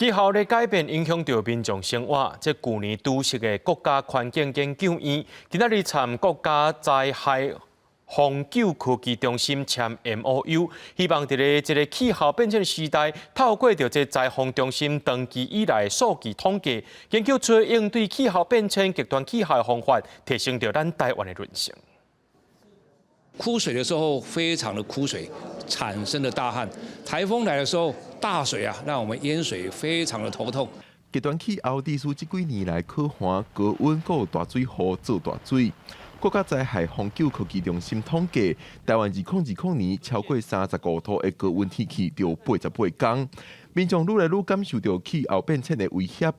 氣候的改變影響著民眾生活。這舊年拄設的國家環境研究院，今仔日參國家災害防救科技中心簽 MOU，希望佇咧這个氣候變遷時代，透過著這災防中心長期以來數據統計，研究出應對氣候變遷極端氣候的方法，提升著咱台灣的韌性。枯水的時候非常的枯水，產生的大旱；颱風來的時候大水啊，讓我們淹水非常的頭痛。極端氣候持續這幾年來可旱、高溫、閣有大水雨做大水。國家災害防救科技中心統計，台灣2020年超過35度的高溫天氣就88工，民眾愈來愈感受著氣候變遷的威脅。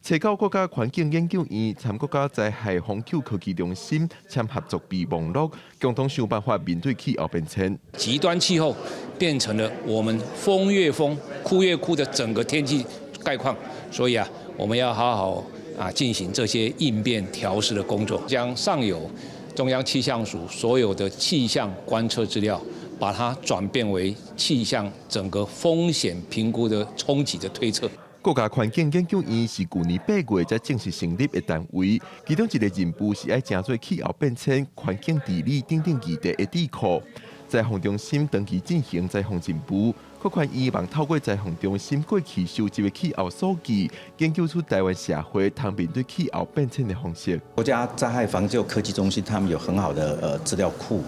初九國家環境研究院參國家災害防救科技中心簽合作備忘錄，共同想辦法面對氣候變遷。極端氣候變成了我們風越風、枯越枯的整個天氣概況，所以啊，我們要好好啊進行這些應變調適的工作，將上游中央氣象署所有的氣象觀測資料，把它轉變為氣象整個風險評估的衝擊的推測。國家環境研究院是舊年8月才正式成立的單位，其中一个任務是愛成做氣候變遷、環境治理等等議題的智庫。災防中心長期進行災防任務，國環院望透過災防中心過去收集的氣候數據，研究出台灣社會通面對氣候變遷的方式。國家災害防救科技中心，他們有很好的資料庫。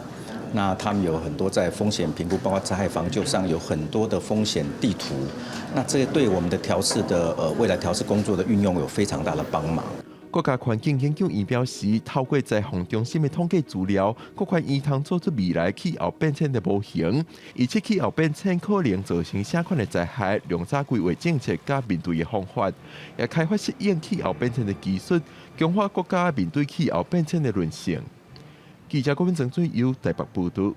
那他們有很多在風險評估，包括災害防救上有很多的風險地圖。那這個對我們的調適的未來調適工作的運用有非常大的幫忙。國家環境研究院表示，透過災防中心的統計資料，國環院通做出未來氣候變遷的模型，預測氣候變遷可能造成啥款的災害，量早規劃政策佮面對的方法，也開發適應氣候變遷的技術，強化國家面對氣候變遷的韌性。記者郭文曾俊優台北報導。